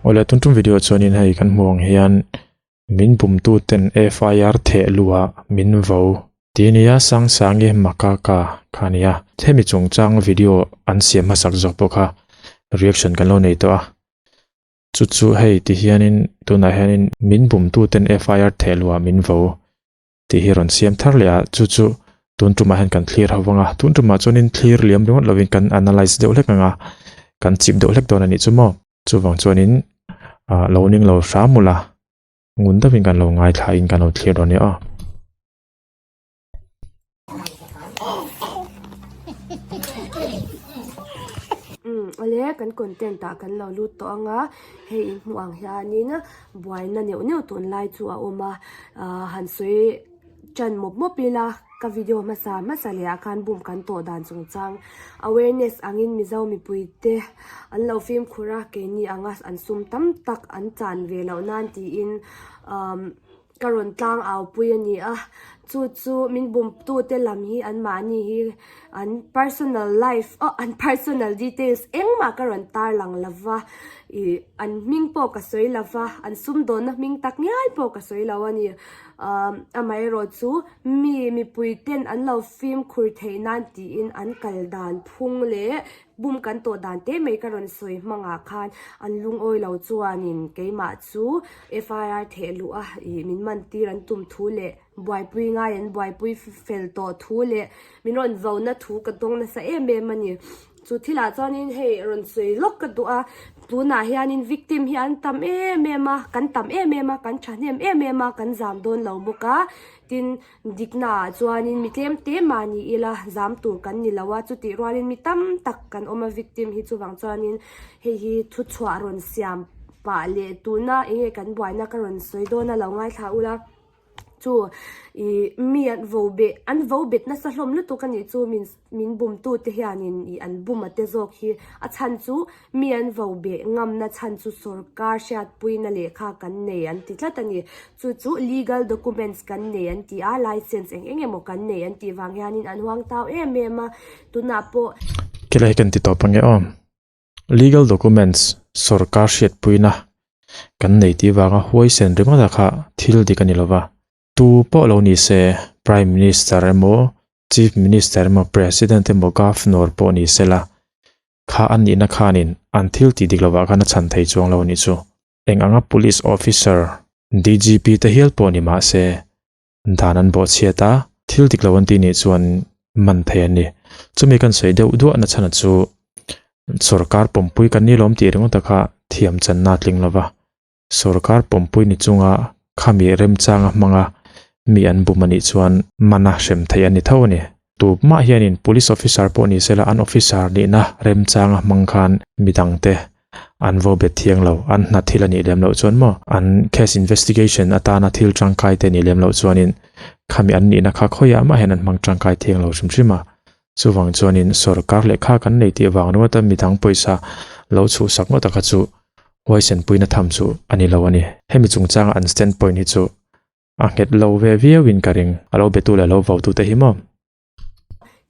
Awle tun tum video chuanin hei kan hmuh ang hian min bumtu ten FIR theh luh ah min vo tih a nia Sangsangi Makaka kha a nia. Hemi chungchang video an siam hmasak zawk pawh kha reaction kan lo nei tawh a. Chu chu hei ti hianin tunah hianin min bumtu ten FIR theh luh ah min vo tih hi rawn siam thar leh a, chu chu tun tumah hian kan thlir ho vang a, tun tumah chuanin thlir liam ringawt lovin kan analyse deuh hlek ang a, kan chip deuh hlek dawn a nih chu maw. Chuvang chuanin ah lo ning lo hram ula, ngun deuhin kan lo ngaithla in kan lo thlir dawn nia aw. Umm awle kan content ah kan lo lut tawh ang a, hei in hmuh ang hianin buaina neuh neuh tunlai chu a awm a ahh han sawi tan mawp mawp ila ka video hmasa hmasa leh ah khan bum kan tawh dan chungchang awareness angin mizo mipui te an lo fimkhur a keini anga an sum tam tak an chan ve loh nan tiin umm ka rawn tlang au pui a ni a chu chu min bum tu te lam hi an mahni hi an personal life aw an personal details engmah ka rawn tar lang lo va ih an hming pawh ka sawi lo va an sumdawnna hming tak ngial pawh ka sawi lo a ni ah amaherawh chu mi mipui ten an lo fimkhur theih nan tiin an kal dan phung leh bum kan tawh dan te mai ka rawn sawi hmangah khan an lungawi lo chuanin keimah chu FIR theh luh a ih min man tir an tum thu leh buaipui ngai an buaipui fel tawh thu leh min rawn vo na thu ka dawng nasa em em a ni. Chu thilah chuanin hei rawn sawi lawk ka duh a, tunah hianin victim hi an tam em em a, kan tam em em a, kan thahnem em em a, kan zam dawn lo bawk a, tin dikna ah chuanin mi tlem te mah ni ila zam tur kan ni lo a, chutih rualin mi tam tak kan awm a victim hi chuvang chuanin hei hi thuchhuah rawn siam pah leh tuna enge kan buaina ka rawn sawi dawn a lo ngaithla ula. Chu ih mi an vo beh an vo bet nasa hlawm lutuk a nih chu min min bum tu te hianin ih an bum a te zawk hi a chhan chu mi an vo beh ngamna chhan chu sawrkar hriatpuina lehkha kan nei an ti tlat a ni. Chu chu legal documents kan nei an ti a license eng eng emaw kan nei an tih vang hianin an huang tau em em a tunah pawh. Khilai hi kan ti tawp ange aw. Legal documents sawrkar hriatpuina kan nei tih vanga huaisen ringawt a kha thil dik a ni lova. Tu pawh lo ni se, Prime Minister emaw, Chief Minister emaw, President emaw, Governor pawh ni se la, kha a nihna khanin an thil tih dik lovah khan a chhan thei chuang lo a nih chu. Eng anga Police Officer, DGP te hial pawh ni mah se, Dan an bawhchhiat a, thil dik lo an tih nih chuan man thei an ni. Chumi kan sawi deuh duah na chhan chu sorkar pawmpui kan ni lawm tih ringawt a kha thiam channa a tling lo va. Sorkar pawmpui ni chunga khami remchanga hmanga mi an bum a nih chuan mana hrem theih an ni tho a ni. Tupmah hianin police officer pawh ni sela an officer nihna remchanga hmang khan midangte an vo bet thiang lo, an hna thil a nih lem loh chuan maw an case investigation atana thil tangkai te nih lem loh chuanin khami an nihna kha khawiah mah hian an hmang tangkai thiang lo hrim hrim a. Chuvang chuanin sorkar lehkha kan nei tih avang ringawta midang pawisa lo chhuhsak ngawt a kha chu huaisen puina tham chu a ni lo a ni. Hemi chungchanga an standpoint hi chu A nghet lo ve viau in ka ring. A lo betu leh a lo vautu te hi maw?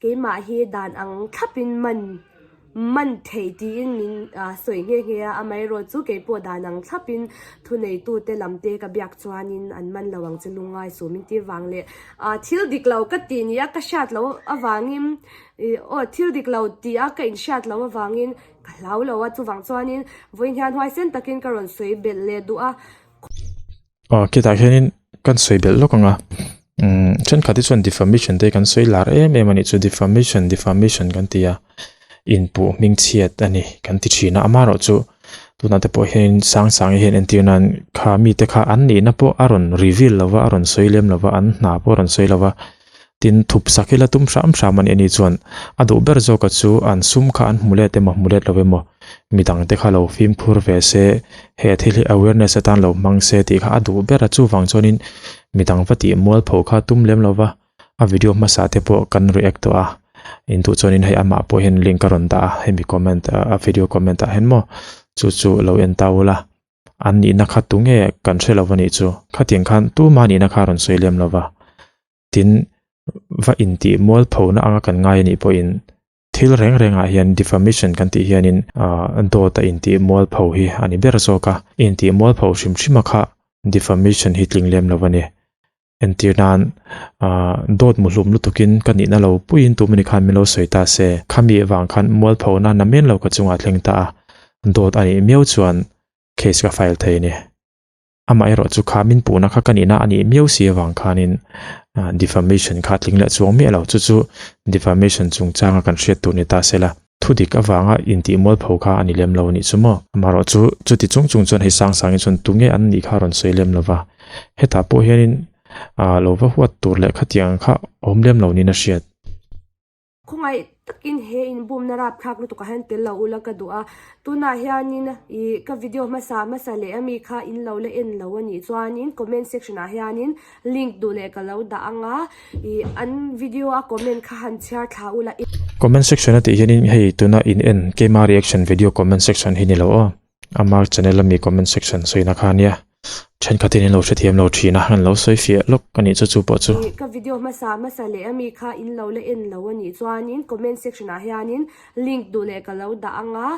Keimah hi dan ang thlapin man man theih tiin min sawi nghe nghe a, amaherawh chu keipawh dan ang thlapin thuneitute lam te ka biak chuanin an man lo ang che lungngai suh min tih vang leh thil dik lo ka tih nia ka hriat loh avangin ih aw thil dik lo tih a ka inhriat loh avangin ka hlau lo a chuvang chuanin vawiin hian huaisen takin ka rawn sawi belh leh duh a. Aw khitah khianin kan sawi belh lawk ang a umm thenkhat hi chuan defamation te kan sawi lar em em a nih chu defamation defamation kan ti a inpuh hming chhiat a ni kan ti thin a amaherawh chu tunah te pawh hianin sang sang hian entir nan kha mite kha an nihna pawh a rawn reveal lo va a rawn sawi lem lo va an hna pawh a rawn sawi lo va. Tin, thup sak ila tum hram hram a nih a nih chuan a duh ber zawka chu an sum kha an hmu let emaw hmu let lo emaw midang te kha lo fimkhur ve se, he thil hi awareness atan lo hmang se tih kha a duh ber a, chuvang chuanin midang va tih mualpho kha tum lem lo va, a video hmasa te pawh kan react tawh a, in duh chuanin hei amah pawh hian link a rawn dah a, hemi comment a video comment ah hian maw chu chu lo en ta ula. An nihna kha tunge kan hre lo a nih chu. Khatiang khan tuma nihna kha a rawn sawi lem lo va. Tin, va intih mualphona anga kan ngai a nih pawhin Thil reng rengah hian defamation kan tih hianin dawt a intih mualpho hi a ni ber zawk a, intih mualpho hrim hrima kha defamation hi tling lem lo a ni. Entir nan dawt muhlum lutukin ka nihna lo puiin tumani khan min lo sawi ta se, khami vang khan mualphona na men lo ka chungah thleng ta a, dawt a nih miau chuan case ka file thei a ni. Amaherawh chu kha min puhna kha ka nihna a nih miau si avang khanin defamation kha a tling leh chuang miah lo. Chu chu defamation chungchanga kan hriat tur ni ta se la, thudik avanga intih mualpho kha a ni lem lo a nih chu maw. Amaherawh chu chuti chung chung chuan hei sang sangin chuan tunge an nih kha a rawn sawi lem lo va. Hetah pawh hianin lo va huat tur leh khatiang kha awm lem lo niin a hriat. Khawngaih takin he inbumna rapthlak lutuk ah hian tel lo ula ka duh a, tunah hianin ih ka video hmasa hmasa leh ami kha in lo la en lo a nih chuanin comment section ah hianin link duh leh ka lo dah ang a, ih an video a comment kha han chhiar thla ula. Comment section a tih hianin hei tuna in en keima reaction video comment section hi ni lo aw. Amar channel ami comment section sawina kha ania thenkhatin in lo hrethiam lo thin a an lo sawi fiah lawk a nih chu chu pawh chu. Ka video hmasa hmasa leh ami kha in lo la en lo a nih chuanin comment section ah hianin link duh leh ka lo dah ang a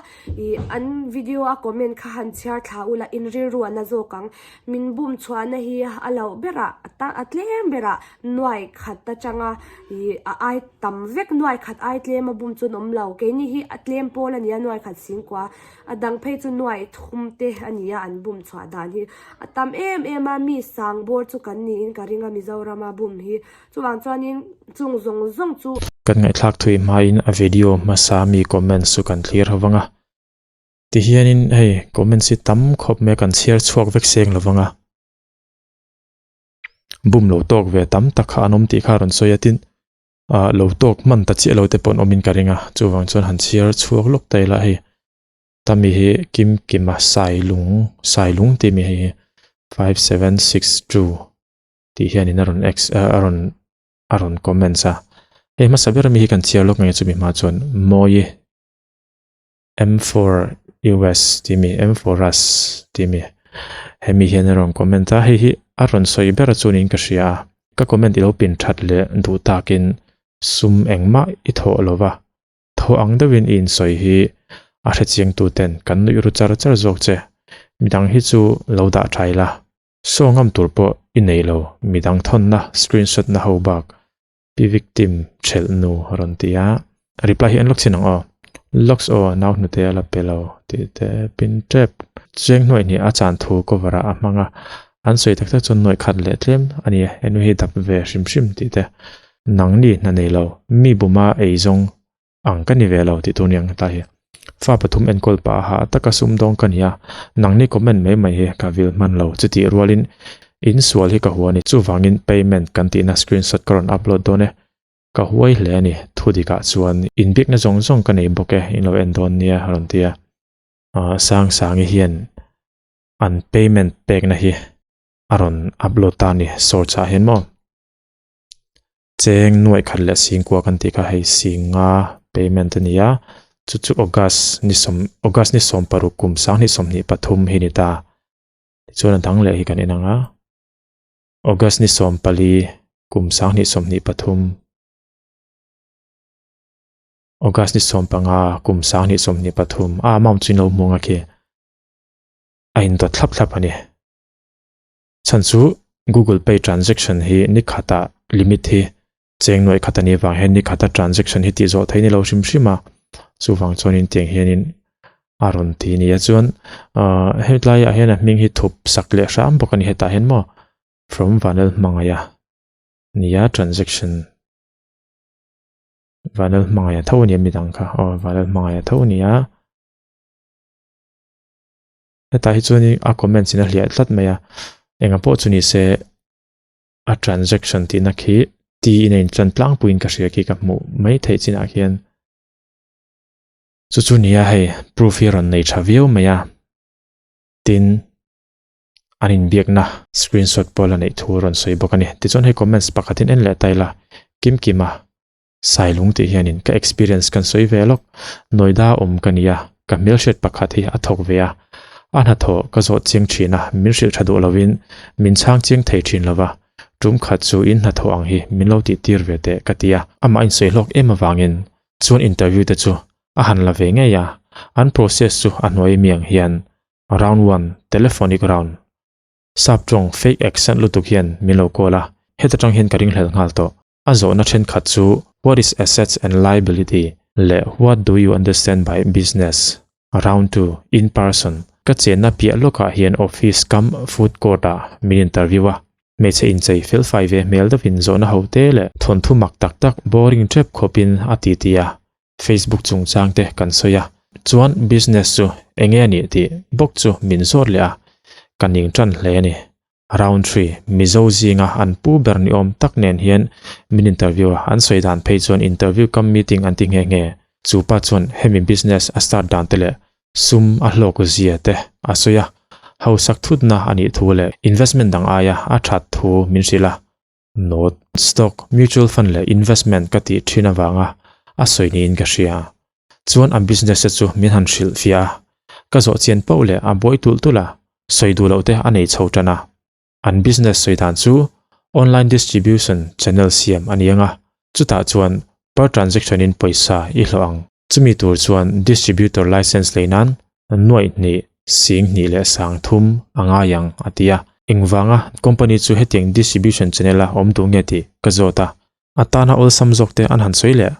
ih an video a comment kha han chhiar thla ula in rilru a na zawk ang min bum chhuahna hi a loh berah a tlem berah nuai khat atanga ih a ai tam vek nuai khat ai tlem a bum chu an awm lo keini hi a tlem pawl a nia nuai khat singkua A dang phei chu nuaih thum te a ni a, an bum chhuah dan hi a tam em em a, mi sang bawr chu kan niin ka ring a Mizorama bum hi. Chuvang chuanin chung zawng zawng chu. Kan ngaihthlak thui hmain a video hmasa mi comments chu kan thlir ho vang a, tihianin hei comments hi tam khawp mai a kan chhiar chhuak vek seng lo vang a, bum lo tawk ve tam tak kha an awm tih kha a rawn sawi a, tin ah lo tawk hman ta chiah lo te pawh an awmin ka ring a chuvang chuan han chhiar chhuak lawk ta ila hei tami hi kim kima sailung sailung tih mi hei hi 5762 tih hianin a rawn x ah a rawn a rawn comments a hei hmasa ber ami hi kan chhiar lawk nge chumi hma chuan mawi M4 US tih mi M4 us tih mi hemi hian a rawn comment a hei hi a rawn sawi ber chu niin ka hria a ka comment i lo pin that leh duh takin sum engmah i thawh lo va thawh ang deuhin i insawi hi a hrechiang tu ten kan nuih ru char char zawk che midang hi chu lo dah tha ila saw ngam tur pawh i nei lo midang thawnna screenshot na ho bak Pi victim thelh nu a rawn ti a, reply hi an lawk chin ang aw, lawks aw nau hnute a la pe lo tih te pin tep. Cheng hnuaih hnih a chan thu cover ah a hmang a, an sawi tak tak chuan nuaih khat leh tlem a ni e, henu hi dap ve hrim hrim tih te. Nang ni hna nei lo, mi buma ei zawng ang ka ni ve lo tih tur nia ang ta hi. Fa pathum enkawl pah a hah taka sumdawng ka ni a, nangni comment mai mai hi ka vil hman lo chutih rualin in sual hi ka hua a ni. Chuvangin payment kan tihna screenshot ka rawn upload dawn e. Ka huai hle a ni, thu dikah chuan inbiakna zawng zawng ka nei bawk e, in lo en dawn nia a rawn ti a. Sangsangi hian an payment pekna hi a rawn upload ta a ni source ah hian maw. Cheng nuaih khat leh singkua kan tih kha hei singa payment a ni a, chu chu August ni sawm August ni 16 kum 2023 hi ni ta. Tichuan a dang leh hi kan en ang a, August ni 14 kum 2023 August ni 15 kum 2023 a amount chu in lo hmu ang a khi a indawt thlap thlap a ni. Chhan chu Google Pay transaction hi ni khata limit hi cheng nuaih khat a nih vang hian ni khata transaction hi tih zawh theih ni lo hrim hrim a, chuvang chuanin tiang hianin a rawn ti a ni a chuan ahh hetlaiah hian a hming hi thup sak leh hram bawk a ni hetah hian maw from Vanel hmangaih a nia transaction Vanel hmangaih a tho a ni a midang kha aw Vanel hmangaih a tho a ni a. Hetah hi chuanin a comments in a hliah tlat mai a, engah pawh chu ni se a transaction tihna khi T in a intlan tlangpuiin ka hria khi ka hmuh mai theih chinah khian chu chu nia hei proof hi a rawn nei tha viau mai a, tin an inbiakna screenshot pawh la neih thu a rawn sawi bawk a ni. Tichuan hei comments pakhatin en leh ta ila Kimkima Sailung tih hianin ka experience kan sawi ve lawk. Noida awm ka nia, ka hmelhriat pakhat hi a thawk ve a. A hnathawh ka zawh chiang thin a, min hrilh tha duh lovin min chhang chiang thei thin lova. Tum khat chu in hnathawh ang hi min lo tih tir ve teh ka ti a. Amah insawi hlawk em avangin. Chuan interview te chu a han la ve ngei a, an process chu a hnuai mi ang hian, Round one, telephonic round. Sap tawng fake accent lutuk hian min lo call a, heta tang hian ka ringhlel nghal tawh. A zawhna thenkhat chu What is assets and liability? leh What do you understand by business? Round two, in person. Ka chenna piah lawkah hian office kam food court ah min interview a, Hmeichhe inchei felfai ve hmel deuhin zawhna ho te leh thawnthu mak tak tak boring tep khawpin a ti ti a, Facebook chungchang te kan sawi a, chuan business chu enge a nih tih bawk chu min zawt leh a, ka ning tan hle a ni. Round three, Mizo zinga an pu ber ni awm tak nen hian min interview a, an sawi dan phei chuan interview kam meeting an ti nghe nghe. Chu pa chuan hemi business a start dan te leh sum a hlawk zia te a sawi a, hausak thutna a nih thu leh investment dang aia a that thu min hrilh a. Note, Stock, mutual fund leh investment ka tih thin avanga a sawi niin ka hria. Chuan a business te chu min han hrilh fiah a, ka zawh chian poh leh a buai tulh tulh a, sawi duh loh te a nei chho tan a. An business sawi dan chu online distribution channel siam a ni ang a, chutah chuan per transaction in pawisa i hlawh ang. Chumi tur chuan distributor license lei nan nuaih hnih, sing hnih leh sang thum a ngai ang, a ti a. Engvanga company chu hetiang distribution channel a awm duh nge tih ka zawt a. A tana awlsam zawk te an han sawi leh.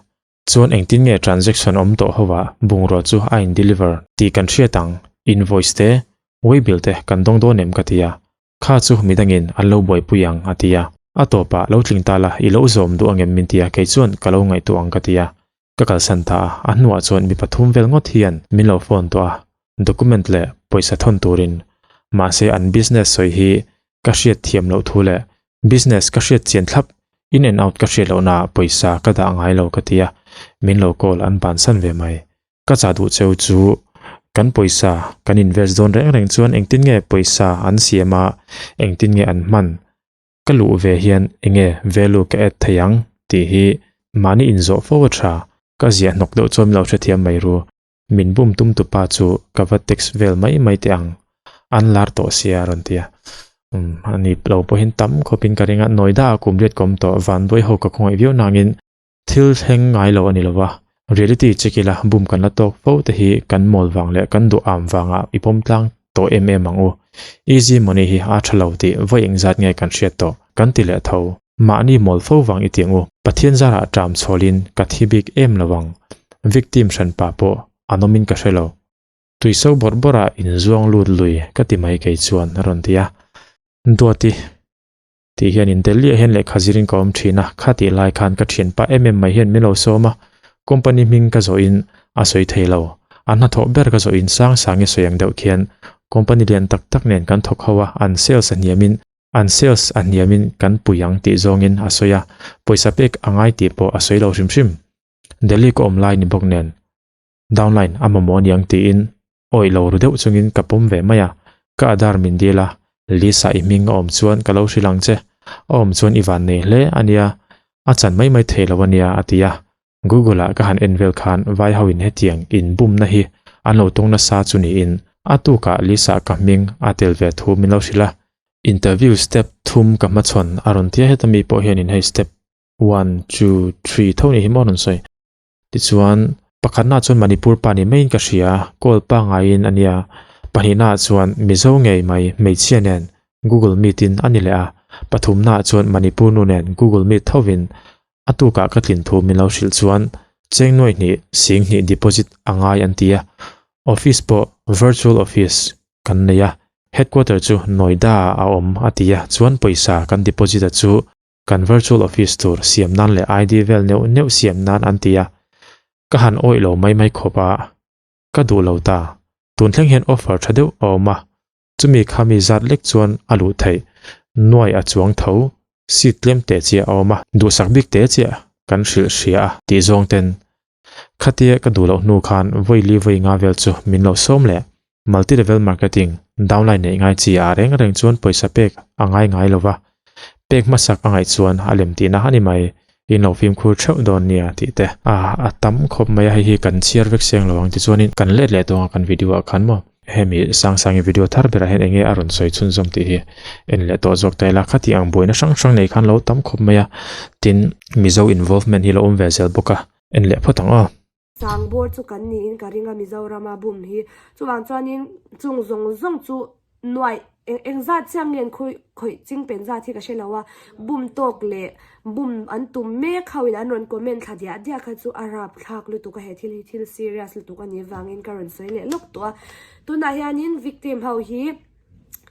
Chuan engtin nge transaction awm tawh ho ah bungrua chu a in deliver tih kan hriat ang, invoice te, waybill te kan dawng dawn em ka ti a. Kha chu midangin an lo buaipui ang a ti a. A tawpah lo tling ta la i lo zawm duh angem min ti a kei chuan ka lo ngaihtuah ang ka ti a. Ka kalsan ta a, a hnuah chuan mi pathum vel ngawt hian min lo phone tawh a, document leh pawisa thawn turin. Mahse an business sawi hi ka hriat thiam loh thu leh business ka hriat chian thlap in and out ka hriat lohnaah pawisa ka dah ngai lo ka ti a, min lo call an bansan ve mai. Ka chah duh cheu chu kan pawisa kan invest dawn reng reng chuan engtin nge pawisa an siam a, engtin nge an hman Ka luh ve hian enge value ka add thei ang tih hi mahni inzawh fo a tha. Ka ziah hnawk deuh chuan min lo hrethiam mai ru. Min bum tum tupa chu ka va text vel mai mai teh ang. An lar tawh sia a rawn ti a. Umm ani lo pawhin tam khawpin ka ring a, Noida ah kum riat ka awm tawh, Vanduai ho ka khawngaih viau nangin Thil thleng ngai lo a ni lo va, reality check ila bum kan la tawk fo te hi kan mawl vang leh kan duh am vangah i pawm tlang tawh em em ang u. Easy money hi a tha lo tih vawi engzat nge kan hriat tawh kan ti leh tho. Mahni mawl fo vang i ti ang u. Pathian zarah ṭam chhawlin ka thi bik em lo ang. Victim hranpa pawh an awmin ka hre lo. Tuiso bawrh bawrh ah inzuang lut lui ka ti mai kei chuan a rawn ti a. Duati. Tih hian in Delhi ah hian lehkha zirin ka awm thin a, kha tih lai khan ka thianpa em em mai hian min lo sawm a, company hming ka zawhin a sawi thei lo, a hnathawh ber ka zawhin sang sangi sawi ang deuh khian company lian tak tak nen kan thawk ho a, an sales a hniamin an sales a hniamin kan pui ang tih zawngin a sawi a, pawisa pek a ngai tih pawh a sawi lo hrim hrim. Delhi ka awm lai ni bawk nen downline a mamawh aniang tiin awih lo ru deuh chungin ka pawm ve mai a, ka Aadhaar min dil a, Lisa i hming a awm chuan ka lo hrilh ang che, a awm chuan i van nei hle ania, a chan mai mai thei lo ania a ti a, Google ah ka han en vel khan vai ho in hetiang in bumna hi an lo tawng nasa chu niin a tukah Lisa ka hming a tel ve thu min lo hrilh a, interview step thum ka hmachhawn a rawn tia heta mi pawh hianin hei step one two three tho ni hi maw a rawn sawi. Tichuan, pakhatnaah chuan Manipur pa ni maiin ka hria, call pangaiin a nia. Pahnihnaah chuan Mizo ngei mai hmeichhia nen Google Meet-in a ni leh a. Pathumnaah chuan Manipur nu nen Google Meet thovin a tukah ka tlin thu min lo hrilh chuan cheng nuai hnih sing hnih deposit a ngai an ti a. Office pawh virtual office kan nei a, headquarter chu Noida ah a awm a ti a, chuan pawisa kan deposit a chu Kan virtual office tur siam nan leh ID vel neuh neuh siam nan an ti a, ka han awih lo mai mai khawp a, ka duh lo ta. Tun thleng hian offer tha deuh a awm a, chumi kha mi zat lek chuan a luh theih, nuai a chuang tho, seat tlem teh chiah a awm a, duhsak bik teh chiah kan hrilh hria a tih zawng ten Khatia ka duh loh hnu khan vawi li vawi nga vel chu min lo sawm leh. Multi level marketing, downline neih ngai chi ah reng reng chuan pawisa pek a ngai ngai lo va, pek hmasak a ngaih chuan a lem tihna a ni mai, in lo fimkhur theuh dawn nia tih te. A a tam khawp mai a, hei hi kan chhiar vek seng lo ang tichuanin kan let leh tawng a kan video ah khan maw. Hemi Sangsangi video thar berah hian enge a rawn sawi chhunzawm tih hi en leh tawh zawk ta ila, khati ang buaina hrang hrang nei khan lo tam khawp mai a, tin Mizo involvement hi lo awm ve zel bawk a. En leh phawt ang aw. Sang bawr chu kan niin ka ring a Mizorama bum hi. Chuvang chuanin chung zawng zawng chu nuaih eng eng zat chiang nge an khawi khawih ching pen zat hi ka hre lo a, bum tawk leh bum an tum mek ho in an rawn comment thla diah diah kha chu a rap thlak lutuk a he thil hi thil serious lutuk a nih vangin ka rawn sawi leh lawk tawh a. Tunah hianin victim ho hi.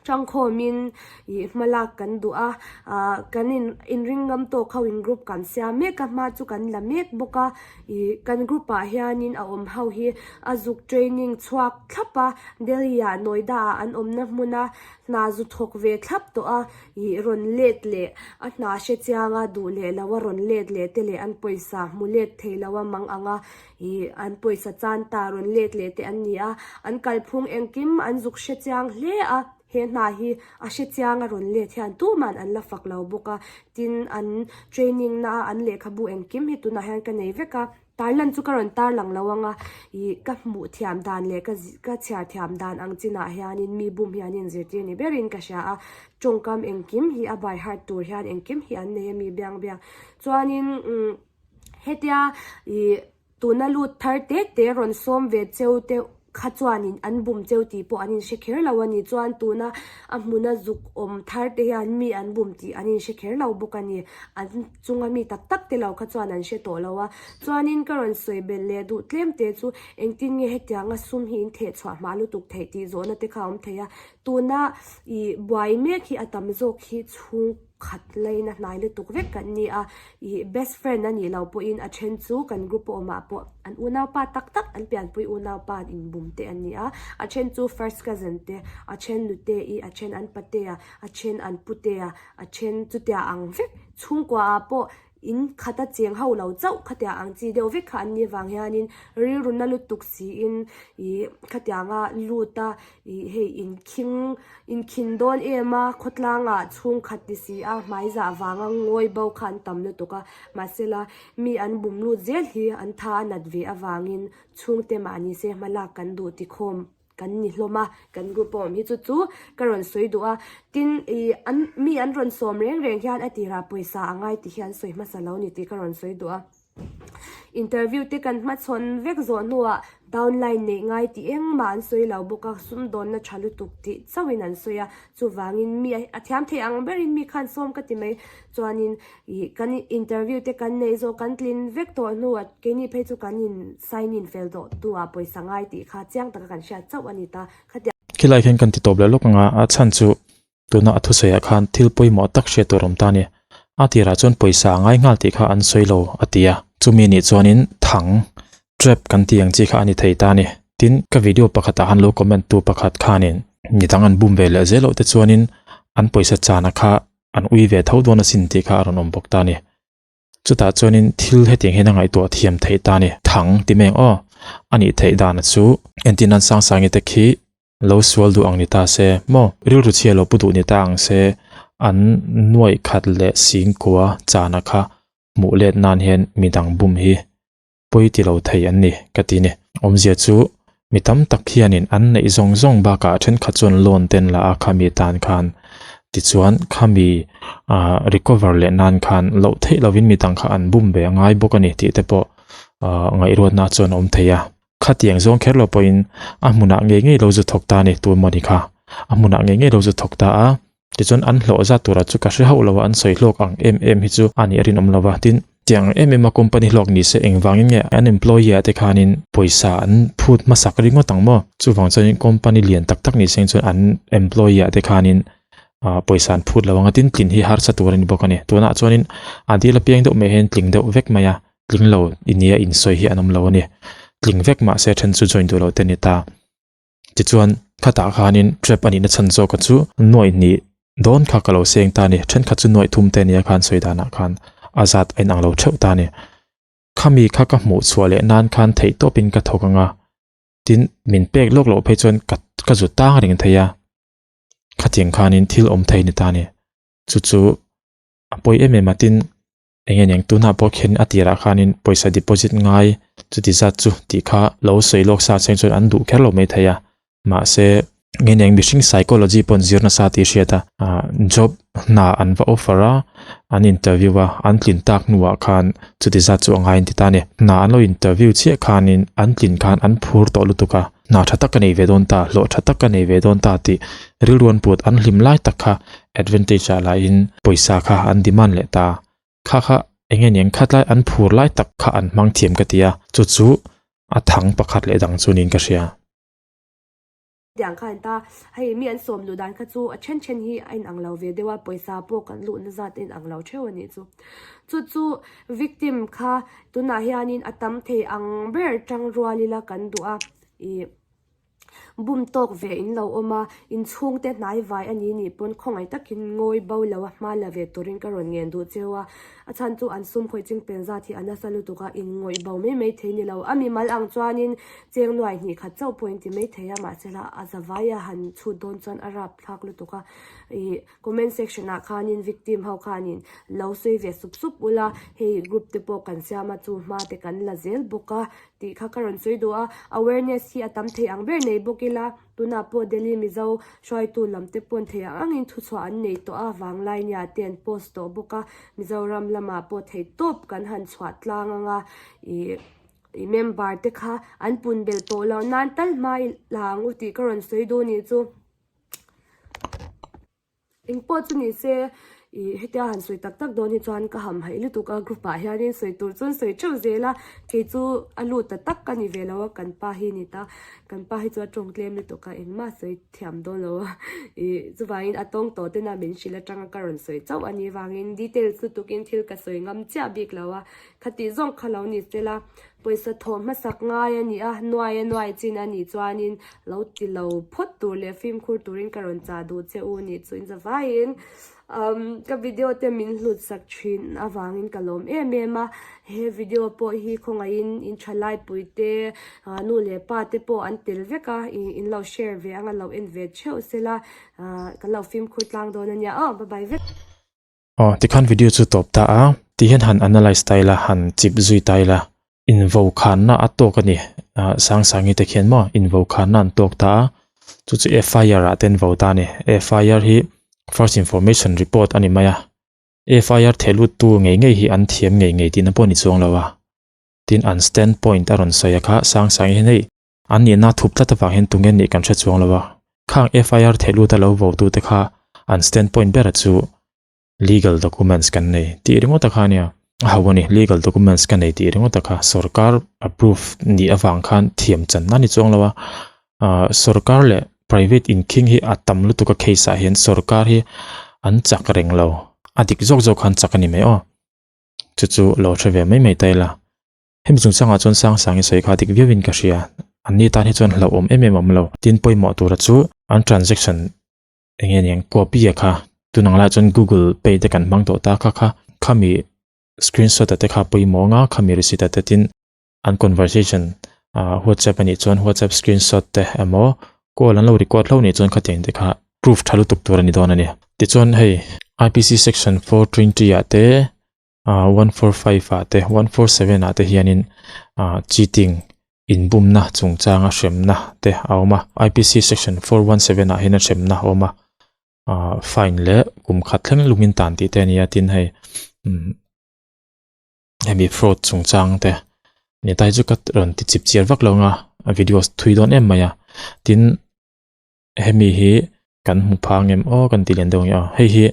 Tangkhawmin ih hma lak kan duh a, ah kan in inring ngam tawk ho in group kan siam mek a, hma chu kan la mek bawk a, ih kan group ah hianin a awm ho hi a zuk training chhuak thlap a, Delhi ah Noida ah an awmna hmun a hna zu thawk ve thlap tawh a, ih rawn let leh a hna hre chiang a duh leh lo a rawn let leh te leh an pawisa hmu let thei lo a mang ang a. Ih, an pawisa chan ta rawn let leh te an ni a, an kalphung engkim an zuk hre chiang hle a, he hna hi a hre chiang a rawn let hian tuman an la fak lo bawk a, tin an training na a an lehkhabu engkim hi tunah hian ka nei vek a, tarlan chu ka rawn tarlang lo ang a, ih ka hmuh thiam dan leh ka ka chhiar thiam dan ang chinah hianin mi bum hian inzirtir ni berin ka hria a, tawngkam engkim hi a by heart tur hian engkim hi an nei a mi biang biang chuanin umm. Hetia ih tuna lut thar te te rawn sawm ve cheu te kha chuanin an bum cheu tih pawh an inhre kher lo a ni. Chuan tuna a hmuna zuk awm thar te hian mi an bum tih an inhre kher lo bawk a ni. An chunga mi tak tak te lo kha chuan an hre tawh lo a. Chuanin ka rawn sawi belh leh duh tlem te chu engtin nge hetianga sum hi in theh chhuah hma lutuk theih tih zawhna te kha a awm thei a. Tuna ih buai mek hi a tam zawk hi chhung. Khat laina hnai lutuk vek kan ni a, ih best friend a nih loh pawhin a then chu kan group a awmah pawh an unaupa tak tak an pianpui unaupa an inbum te an ni a, a then chu first cousin te, a then nute i, a then an patea, a then an putea, a then chutia ang vek chhungkua ah pawh in khata cheng ho lo chauh khatia ang chi deuh vek kha an nih vang hianin rilru na lutuk siin ih khatianga lut a ih hei inkhing inkhin dawn em a khawtlangah chhungkhat ti si a hmai zah vanga ngawi bo kha an tam lutuk a mahsela mi an bum lut zel hi an tha a nat ve avangin chhungte mahni se hma lak kan duh tikhawm kan ni hlawm a kan group a awm hi chu chu ka rawn sawi duh a tin ih an mi an rawn sawm reng reng hian a tirah pawisa a ngai tih hi an sawi hmasa lo ni tih ka rawn sawi duh a. Interview te kan hmachhawn vek zawh hnuah downline neih ngai tih engmah an sawi lo bawk a, sumdawnna tha lutuk tih chauhin an sawi a, chuvangin mi a thiam thei ang berin mi khan sawm ka ti mai. Chuanin ih kan interview te kan neih zawh kan tlin vek tawh hnuah keini phei chu kan in sign in fel tawh hnuah pawisa ngai tih kha chiang taka kan hriat chauh a ni ta. Khatiang. Khilai khian kan ti tawp leh lawk ang a, a chhan chu Tuna a thusawiah khan thil pawimawh tak hriat tur awm ta a ni. A tirah chuan pawisa a ngai nghal tih kha an sawi lo, a ti a. Chumi nih chuanin thang, trap, kan tih ang chi kha a ni thei ta a ni. Tin, ka video pakhatah han lo comment tu pakhat khanin midang an bum ve leh zel loh te chuanin an pawisa chana kha an ui ve tho dawn asin tih kha a rawn awm bawk ta a ni. Chutah chuanin thil hetiang hian a ngaihtuah thiam theih ta a ni. Thang ti mai ang aw, a nih theih dana chu entirnan Sangsangi te khi Lo sual duh ang ni ta se maw? Rilru chhia lo pu duh ni ta ang se, an nuaih khat leh singkua chana kha hmuh let nan hian midang bum hi pawi ti lo thei an ni ka ti ni. Awmzia chu mi tam tak hianin an neih zawng zawng bakah thenkhat chuan loan ten la a khami tan khan tichuan khami ah recover leh nan khan loh theih lovin midang kha an bum ve a ngai bawk a ni tih te pawh ah ngaihruatna chuan a awm thei a. Khatiang zawng kher lo pawhin a hmunah ngei ngei lo zu thawk ta a ni tun mawni kha. A hmunah ngei ngei lo zu thawk ta a, tichuan an hlawh zat turah chu ka hre hauh lo a, an sawi hlawk ang em em hi chu a nih a rinawm lo va. Tin, tiang em em a company hlawk ni se engvangin nge an employee ah te khanin pawisa an phut hmasak ringawt ang maw? Chuvang chuanin company lian tak tak ni seng chuan an employee ah te khanin ah pawisa an phut lo ang a, tin tlin hi harsa tur a ni bawk a ni. Tunah chuanin a dil apiang deuh mai hian tling deuh vek mai a. Tling lo i nia insawi hi an awm lo a ni. Tling vek mah se then chu join duh lo te ni ta. Tichuan khatah khanin trap a nihna chhan zawka chu nuaih hnih dawn kha ka lo seng ta a ni. Thenkhat chu nuaih thum te nia khan sawi danah khan a zat a inang lo theuh ta a ni. Khami kha ka hmuh chhuah leh nan khan theih tawpin ka thawk ang a, tin min pek lawk loh phei chuan ka ka zut tang reng thei a. Khatiang khanin thil awm thei ni ta a ni. Chu chu a pawi em em a tin Eng nge niang tunah pawh khian a tirah khanin pawisa deposit ngai chuti zat chu tih kha lo sawi lawk sa cheng chuan an duh kher lo mai thei a, mahse. Nge niang mihring psychology pawh an zir nasa tih hriat a, ah job hna an va offer a, an interview a, an tlin tak hnuah khan chuti zat chu a ngai an ti ta a ni. Hna an lo interview chiah khanin an tlin khan an phur tawh lutuk a, hna tha tak ka nei ve dawn ta, hlawh tha tak ka nei ve dawn ta tih rilru an put an hlim lai tak kha advantage ah lahin pawisa kha an demand leh ta. Kha kha eng nge niang khatlai an phur lai tak kha an hmang thiam ka ti a, chu chu a thang pakhat leh dang chu niin ka hria. Tiang kha an ta, hei mi an sawm luh dan kha chu a then then hi a inang lo ve deuh a, pawisa pawh kan luhna zat a inang lo theuh a nih chu. Chu chu victim kha tunah hianin a tam thei ang ber tang rual ila kan duh a, ih bum tawk ve in lo awm a, inchhungte hnai vai a ni nih pawn khawngaih takin ngawi bo lo a hma la ve turin ka rawn ngen duh cheu a, a chhan chu an sum khawih ching pen zat hi a nasa lutuk a, in ngawih bo mai mai thei ni lo. A mimal ang chuanin Cheng nuai hnih khat chauh pawh in ti mai thei a, mahse la a zavai a han chhut dawn chuan a rap thlak lutuk a, ih comment section ah khanin victim ho khanin lo sawi ve sup sup ula, hei group te pawh kan siam a chu hma te kan la zel bawk a tih kha ka rawn sawi duh a, awareness hi a tam thei ang ber nei bawk ila, tunah pawh Delhi Mizo hruaitu lam te pawn thei ang angin thuchhuah an nei tawh a, vanglai nia te an post tawh bawk a, Mizoram lamah pawh theihtawp kan han chhuah tlang ang a, ih. I member te kha an pun belh tawh loh nan tal hma i la ang u tih ka rawn sawi duh nih chu. Engpawh chu ni se i hetia han sawi tak tak dawn hi chuan ka ham haih lutuk a group ah hianin sawi tur chuan sawi theuh zel a kei chu a lut ta tak ka ni ve lo a kan pa hi ni ta kan pa hi chu a tawng tlem lutuk a engmah sawi thiam dawn lo a i chuvangin a tawng tawh tena min hrilh atanga ka rawn sawi chauh a nih vangin details lutukin thil ka sawi ngam chiah bik lo a. Khati zawng kha lo ni sela, pawisa thawh hmasak ngai a ni a, nuai a nuai chin a nih chuanin lo ti lo phawt tur leh fimkhur turin ka rawn chah duh che u nih chu inzavaiin umm ka video te min hlut sak thin avangin ka lawm em em a, he video pawh hi khawngaihin in thalaipui te nu leh pa te pawh an tel vek a, in lo share ve anga lo en ve theuh sela ka lo fimkhur tlang dawn a nia aw bye bye vek. Aw, tikhan video chu tawp ta a, ti hian han analyse ta ila, han chip zui ta ila, invokhanna a tawk a ni, ah Sangsangi te khian maw invokhanna an tawk ta a, chu chu FIR ah te an vo ta a ni, FIR hi first information report a ni mai a, FIR theh lut tu ngei ngei hi an thiam ngei ngei tihna pawh a ni chuang lo a, tin an stand point a rawn sawi a kha Sangsangi hian hei an nihna thup tlat avang hian tunge nih kan hre chuang lo a, khang FIR theih lut a lo vo tu te kha an stand point ber chu legal documents kan nei tih ringawt a kha ania a ho a ni legal documents ka nei tih ringawt a kha sorkar approve nih avang khan thiam chan na ni chuang lo a ah sorkar leh private inkhing hi a tam lutuk a case ah hian sorkar hi an chak reng lo a dik zawk zawk khan chak a ni mai aw chu chu lo hre ve mai mai ta ila. Hemi chungchangah chuan Sangsang i sawi kha dik viauin ka hria. Anni tan hi chuan hlauhawm em em a awm lo. Tin pawimawh tura chu an transaction eng nge niang copy a kha tun ang laiah chuan Google Pay te kan hmang tawh ta kha kha khami screenshot a te kha pawimawh anga khami receipt a te tin an conversation ah WhatsApp a nih chuan WhatsApp screenshot te emaw call an lo record hlauh nih chuan khatiang te kha proof tha lutuk tur a ni dawn a ni. Tichuan hei IPC section 420 ah te ah 145 ah te 147 ah te hianin ah cheating inbumna chungchanga hremna te a awm a IPC section 417 ah hian a hremna a awm a ah fine leh kum khat thleng lungin tan tih te a ni a tin hei umm hemi fraud chungchang te ni ta hi chu ka rawn ti chip chiar vak lo ang a a video thui dawn em mai a tin hemi hi kan hmu phang em aw kan ti lian deuh ang e aw hei hi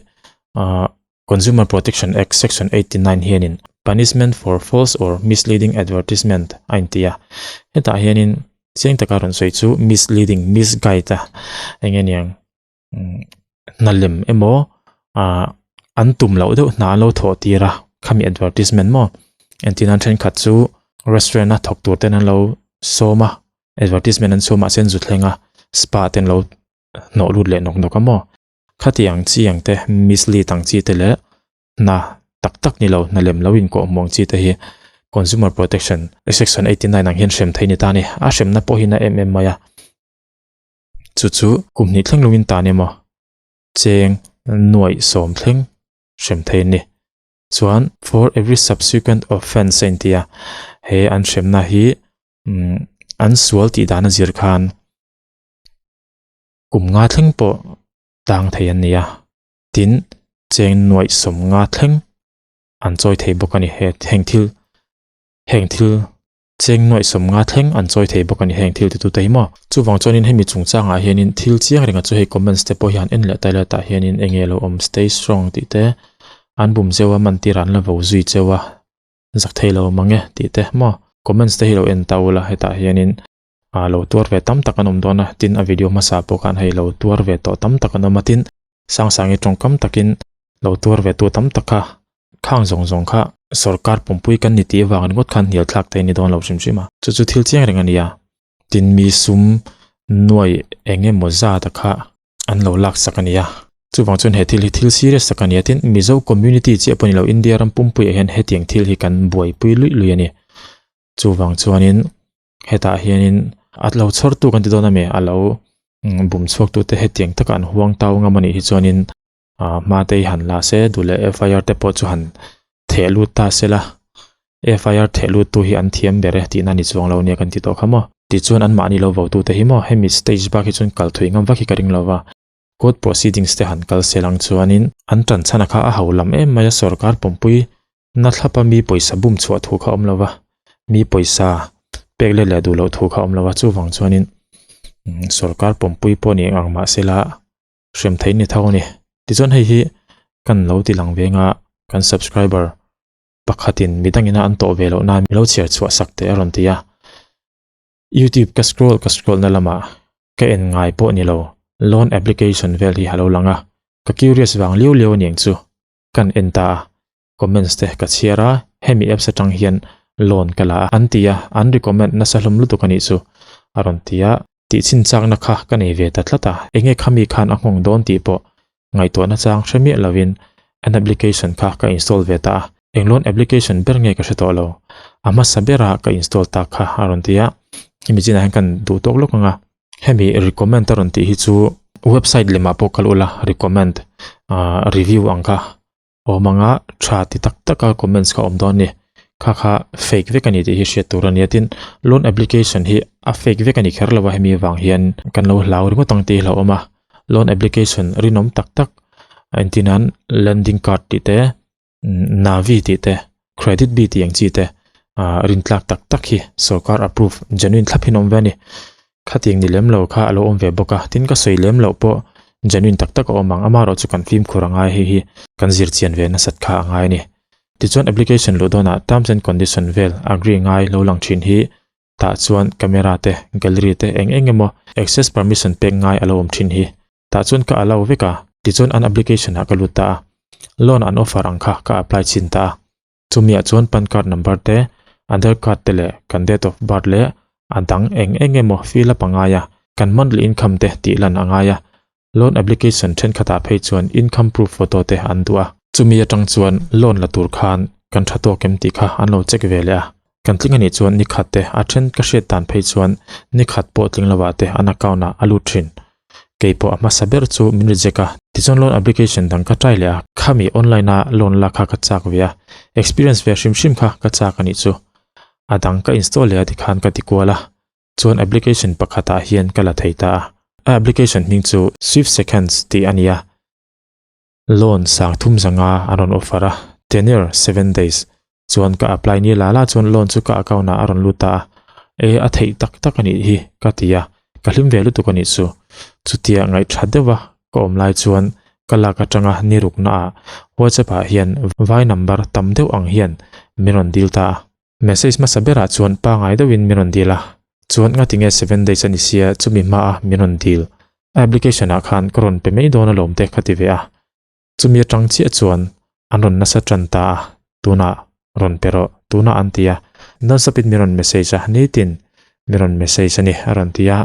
ah Consumer Protection Act section 89 hianin punishment for false or misleading advertisement a inti a hetah hianin chiang taka rawn sawi chu misleading misguide a eng nge niang hna lem emaw ah an tum loh deuh hna an lo thawh tir a khami advertisement maw entir nan thenkhat chu restaurant a thawk tur ten an lo sawm a advertisement an chhuah mahse an zu thleng a spa te an lo hnawh lut leh nawk nawk a maw khati ang chi ang te mislead ang chi te leh hna tak tak ni lo hna lem lo inkawh hmuh ang chi te hi consumer protection section 89 ang hian hrem theih a ni ta a ni a hremna pawh hi na em em mai a chu chu kum hnih thleng lungin tan emaw cheng nuaih sawm thleng hrem thei a ni chuan for every subsequent offence a inti a he an hremna hi umm an sual tih dan a zir khan. Kum nga thleng pawh tang thei an ni a, tin cheng nuaih 50 thleng an chawi thei bawk a ni. He heng thil heng thil cheng nuaih 50 thleng an chawi thei bawk a ni heng thil ti tute hi maw. Chuvang chuanin hemi chungchangah hianin thil chiang renga chu hei comments te pawh hi han en leh ta ila tah hianin eng nge lo awm stay strong tih te an bum zeuh a mantir an la vo zui cheu a zak thei lo mang e tih te maw comments te hi lo en ta ula hetah hianin ah lo tuar ve tam tak an awm dawn a tin a video hmasa pawh khan hei lo tuar ve tawh tam tak an awm a tin Sangsangi tawngkam takin lo tuar ve tu tam tak kha khang zawng zawng kha sorkar pumpui kan ni tih avang ringawt khan hnial thlak thei a ni dawn lo hrim hrim a chu chu thil chiang reng a ni a tin mi sum nuai eng emaw zat a kha an lo lak sak a ni a chuvang chuan he thil hi thil serious tak a ni a tin Mizo community chiah pawh ni lo India ram pumpuiah hian hetiang thil hi kan buaipui luih luih a ni chuvang chuanin hetah hianin a lo chhawr tu kan ti dawn a mi a lo bum chhuak tu te hetiang taka an huang tau ngam a nih hi chuanin ah hma te hi han la se duh leh F I R te pawh chu han theh lut ta se la F I R theh lut tu hi an thiam ber e tihna a ni chuang lo nia kan ti tawh kha maw tichuan anmahni lo vo tu te hi maw hemi stage bak hi chuan kal thui ngam vak hi ka ring lo va court proceedings te han kal se lang chuanin an tan chhan a kha a ho lam em mai a sorkar pawmpui Na thlapa mi pawisa bum chhuah thu kha awm lo va, mi pawisa pek let leh duh loh thu kha awm lo va, chuvang chuanin sorkar pawmpui pawh ni ang mah sela hrem theih ni tho a ni. Tichuan hei hi kan lo ti lang veng a, kan subscriber pakhatin midangina an tawh ve loh nan min lo chhiar chhuah sak teh a rawn ti a. Youtube ka scroll ka scroll na lamah ka en ngai pawh ni lo, loan application vel hi a lo lang a, ka curious vang liau liau a niang chu. Kan en ta a, comments te ka chhiar a, hemi apps atang hian loan ka la a an ti a, an recommend nasa hlawm lutuk a nih chu a rawn ti a, tih chin chakna kha ka nei ve ta tlat a, enge khami khan a nghawng dawn tih pawh ngaihtuahna chang hre miah lovin an application kha ka install ve ta a, eng loan application ber nge ka hre tawh lo, a hmasa bera ka install tak kha a rawn ti a, hemi chinah hian kan duh tawk lawk ang a. Hemi recommend a rawn tih hi chu website lemah pawh kal ula recommend ah review ang kha awm anga tha ti tak tak a comments kha awm dawn a ni. Kha kha fake vek a ni tih hi hriat tur a ni a tin loan application hi a fake vek a ni kher lo a hemi avang hian kan lo hlau ringawt ang tih hi a hlauhawm a. Loan application rinawm tak tak a entir nan lending card tih te Navi tih te, Credit B tih ang chi te ah rin tlak tak tak hi sorkar approve genuine thlap hi an awm ve a ni. Khatiang ni lem lo kha a lo awm ve bawk a, tin ka sawi lem loh pawh genuine tak tak a awm ang, amaherawh chu kan fimkhur a ngai hei hi kan zir chian ve nasat kha a ngai a ni. Tichuan application luh dawnah terms and condition vel agree ngai lo lang thin hi tah chuan camera te, gallery te eng eng emaw access permission pek ngai a lo awm thin hi. Tah chuan ka allow vek a, tichuan an application ah ka lut ta a, loan an offer ang kha ka apply chhin ta a, chumi ah chuan pan card number te, Aadhar card te leh kan date of birth leh a dang eng eng emaw fill up a ngai a, kan monthly income te tih lan a ngai a, loan application thenkhat ah phei chuan income proof photo te an duh a. Chumi atang chuan loan la tur khan kan tha tawk em tih kha an lo check ve leh a, kan tling anih chuan ni khat te a then ka hriat dan phei chuan ni khat pawh tling lo ah te an account ah a lut thin. Keipawh a hmasa ber chu min reject a, tichuan loan application dang ka try leh a, khami online a loan lak kha ka chak ve a, experience ve hrim hrim kha ka chak anih chu. A dang ka install leh a tikhan ka ti kual a, chuan application pakhat ah hian ka la thei ta a. A application hming chu Swift Seconds tih a ni a, loan 3000 a rawn offer a, tenure 7 days chuan ka apply ni la la chuan loan chu ka account ah a rawn lut ta a, e a theih tak tak a nih hi ka ti a, ka hlim ve lutuk a nih chu. Chutia ngaihtha deuh a ka awm lai chuan ka lak atanga ni rukna ah WhatsApp ah hian vai number tam deuh ang hian min rawn dil ta a. Message hmasa berah chuan pangai deuhin min rawn dil a, chuan ngatinge 7 days a ni sia chumi hmaa min rawn dil a application ah khan ka rawn pe mai dawn alawm te ka ti ve a. Chumi atang chiah chuan an rawn nasa tan ta a, tunah rawn pe rawh, tunah an ti a, non-stop in min rawn message a, nitin min rawn message a ni a rawn ti a.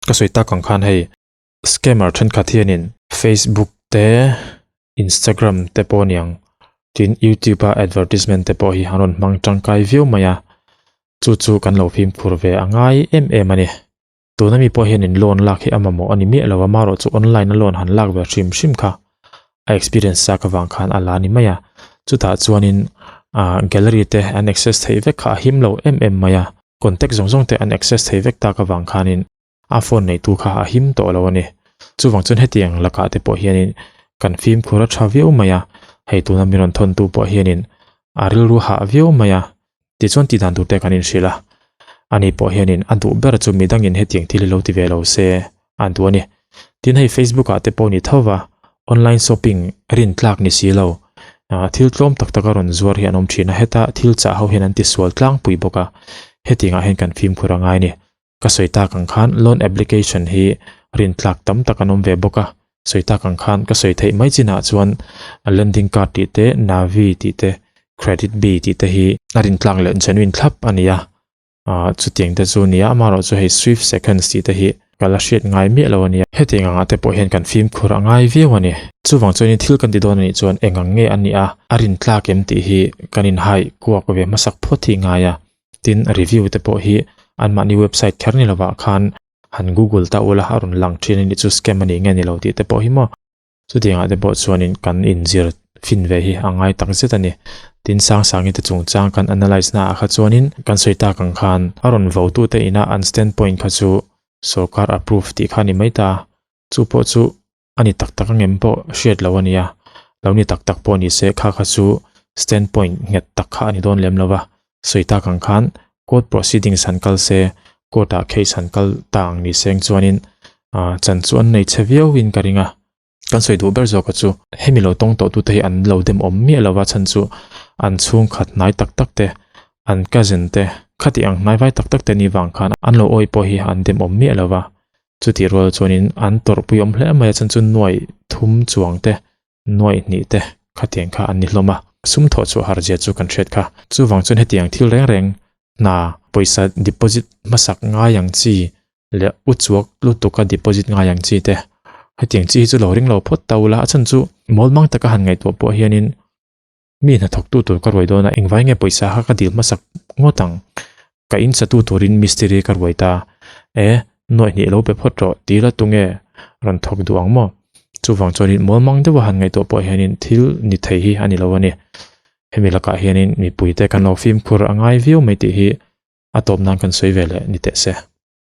Ka sawi tak ang khan hei scammer thenkhat hianin Facebook te Instagram te pawh aniang tin YouTube a advertisement te pawh hi an rawn hmang tangkai viau mai a, chu chu kan lo fimkhur ve a ngai em em a ni. Tuna mi pawh hianin loan lak hi a mamawh a ni miah lo a, marawh chu online a loan han lak ve hrim hrim kha a experience chak avang khan a la ni mai a. Chutah chuanin ah gallery te an access theih vek kha a him lo em em mai a, contact zawng zawng te an access theih vek tak avang khanin. A phone neitu kha a him tawh lo a ni. Chuvang chuan hetiang lakah te pawh hianin kan fimkhur a tha viau mai a, hei tuna mi rawn thawntu pawh hianin a rilru hah viau mai a, tichuan tih dan tur te kan inhrilh a. Ani pawh hianin a duh ber chu midangin hetiang thil hi lo ti ve lo se a duh a ni. Tin hei Facebook ah te pawh ni tho va, online shopping rin tlak ni si lo, thil tlawm tak tak a rawn zuar hi an awm thin a, heta thil chah ho hian an tisual tlangpui bawk a, hetiangah hian kan fimkhur a ngai a ni. Ka sawi tak ang khan loan application hi rin tlak tam tak an awm ve bawk a, sawi tak ang khan ka sawi theih mai chinah chuan lending card tih te, Navi tih te, Credit Bee tih te hi a rin tlak leh genuine thlap a ni a, ah chutiang te chu a ni a, amaherawh chu hei Swift Seconds tih te hi ka la hriat ngai miah lo a nia. Hetiang angah te pawh hian kan fimkhur a ngai viau a ni. Chuvang chuanin thil kan ti dawn a nih chuan eng ang nge a nih a, a rin tlak em tih hi kan inhai kuak ve hmasak phawt hi ngai a. Tin, review te pawh hi anmahni website kher ni lovah khan han google ta ula a rawn lang thin a nih chu scam a nih nge ni lo tih te pawh hi maw. Chutiangah te pawh chuanin kan inzir fin ve hi a ngai tak zet a ni. Tin, Sangsangi te chungchang kan analyse naah kha chuanin kan sawi tak ang khan a rawn votute ina an standpoint kha chu sorkar approve tih kha a ni mai ta. Chu pawh chu a ni tak tak angem pawh hriat loh a nia, lo ni tak tak pawh ni se kha kha chu stand point nghet tak kha a ni dawn lem lo va, sawi tak ang khan court proceedings han kal se, court ah case han kal ta ang ni seng chuanin ah chan chu an nei che viau in ka ring a, kan sawi duh ber zawk a chu hemi lo tawng tawh tute hi an lo dem awm miah lo va chhan chu an chhungkhat hnai tak tak te an cousin te khati ang hnai vai tak tak te ni vang khan an lo awih pawh hi an dem awm miah lo va. Chutih rual chuanin an tawrhpui awm hle mai a, chuan chu nuaih thum chuang te, nuaih hnih te khatiang kha an ni hlawm a. Sum thawh chhuah har zia chu kan hriat kha. Chuvang chuan hetiang thil reng reng hna pawisa deposit hmasak ngai ang chi leh u chuak lutuka deposit ngai ang chi te hetiang chi hi chu lo ring lo phawt ta ula, a chhan chu mawl mang taka han ngaihtuah pawh hianin Mi hnathawktu tur ka ruai dawn a, engvai nge pawisa kha ka dil hmasak ngawt ang? Ka in satu turin mistiri ka ruai ta. E, nuaih hnih lo pe phawt rawh, ti la tunge rawn thawk duh ang maw? Chuvang chuanin mualmang deuha han ngaihtuah pawh hianin thil ni thei hi a ni lo a ni. Hemi lakah hianin mipuite kan lo fimkhur a ngai viau mai tih hi a tawp nan kan sawi ve leh ni teh se.